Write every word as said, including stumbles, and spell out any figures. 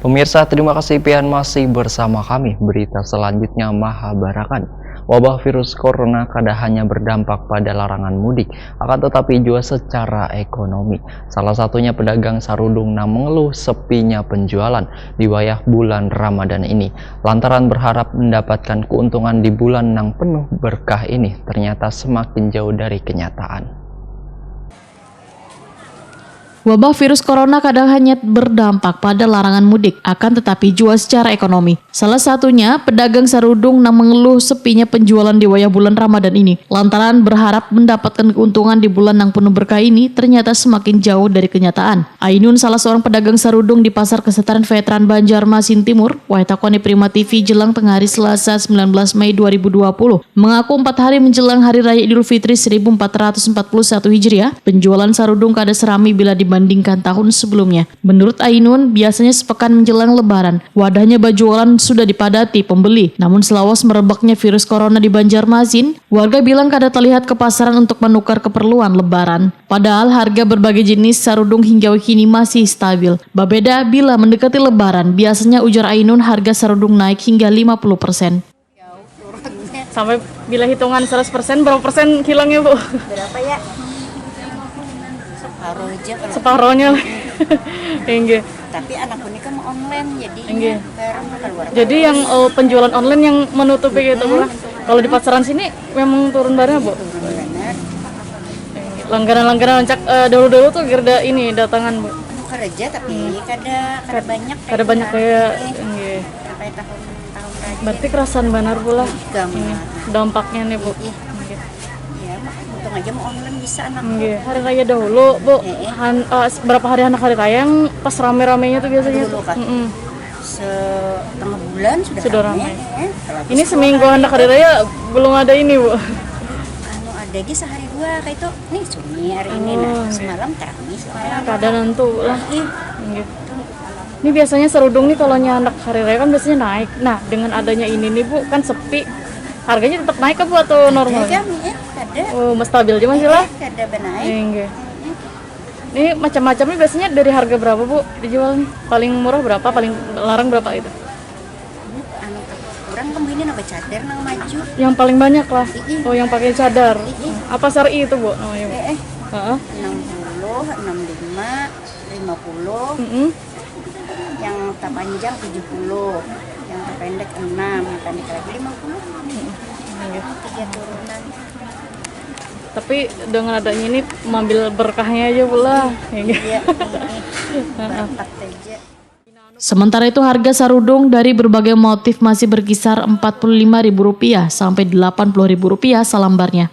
Pemirsa, terima kasih pian masih bersama kami. Berita selanjutnya mahabarakan. Wabah virus corona kada hanya berdampak pada larangan mudik, akan tetapi jua secara ekonomi. Salah satunya pedagang sarudung nang mengeluh sepinya penjualan di wayah bulan Ramadan ini, lantaran berharap mendapatkan keuntungan di bulan nang penuh berkah ini, ternyata semakin jauh dari kenyataan. Wabah virus corona kadang hanya berdampak pada larangan mudik, akan tetapi jua secara ekonomi. Salah satunya, pedagang sarudung nang mengeluh sepinya penjualan di wayah bulan Ramadan ini, lantaran berharap mendapatkan keuntungan di bulan nang penuh berkah ini, ternyata semakin jauh dari kenyataan. Ainun, salah seorang pedagang sarudung di Pasar Kesetaran Veteran Banjarmasin Timur, wayah takoni Prima T V jelang tengah hari Selasa, sembilan belas Mei dua ribu dua puluh, mengaku empat hari menjelang Hari Raya Idul Fitri seribu empat ratus empat puluh satu Hijriah, penjualan sarudung kada serami bila dibandingkan tahun sebelumnya. Menurut Ainun, biasanya sepekan menjelang Lebaran, wadahnya bajualan sudah dipadati pembeli. Namun, selawas merebaknya virus corona di Banjarmasin, warga bilang kada terlihat ke pasaran untuk menukar keperluan Lebaran. Padahal harga berbagai jenis sarudung hingga kini masih stabil. Babeda bila mendekati Lebaran, biasanya, ujar Ainun, harga sarudung naik hingga lima puluh persen. Sampai bila hitungan seratus persen, berapa persen hilangnya, Bu? Berapa ya? Separuh aja kalau. Separuhnya. Inggih. Tapi anak nikah mau online, jadi. Inggih. Barang keluar. Jadi yang, eh, penjualan online yang menutupi gitu, Bu, lah. Kalau di pasaran sini memang turun banget, Bu? Turun banget. Langganan-langganan rancak, eh, dahulu-dahulu tuh gerda ini datangan, Bu. Anu, kerja tapi kada, kada banyak. Kada banyak kayak, inggih. Sampai tahun, tahun terakhir. Berarti kerasan banar pula. Dampaknya nih, Bu. Iya. Iya, untung aja mau online bisa anak. Inggih. Hari raya dahulu, Bu. Han-, eh, berapa hari anak hari raya yang pas rame-ramenya tuh biasanya? Dahulu kah? Mm-mm. Setengah bulan sudah rame. Sudah rame. Ini seminggu anak hari raya belum ada ini, Bu. Anu, ada lagi sehari dua kayak itu. Nih, sunyi hari ini, nah, semalam terami semalam. Kada nentu lah. Ih. Inggih. Ini biasanya sarudung nih kalau nyandak hari raya kan biasanya naik. Nah, dengan adanya ini nih, Bu, kan sepi. Harganya tetap naik kah, Bu, atau normal? Ada kami, eh, ada. Oh, stabil aja masih lah. Ada benaik. Inggih. Ini macam-macam nih biasanya dari harga berapa, Bu, dijual nih? Paling murah berapa, paling larang berapa itu? Anu, orang kan ini nambah cadar nang maju. Yang paling banyak lah. Oh, yang pakai cadar. Apa sari itu, Bu, namanya, Bu? Eh, eh. Heeh. Enam puluh, enam lima, lima puluh. Mm-mm. Yang terpanjang tujuh puluh, yang terpendek enam, yang pendek lagi lima puluh. Tiga turunan. Tapi dengan adanya ini, mengambil berkahnya aja pula. Iya. Heeh. Berkat aja. Sementara itu, harga sarudung dari berbagai motif masih berkisar empat puluh lima ribu rupiah sampai delapan puluh ribu rupiah salambarnya.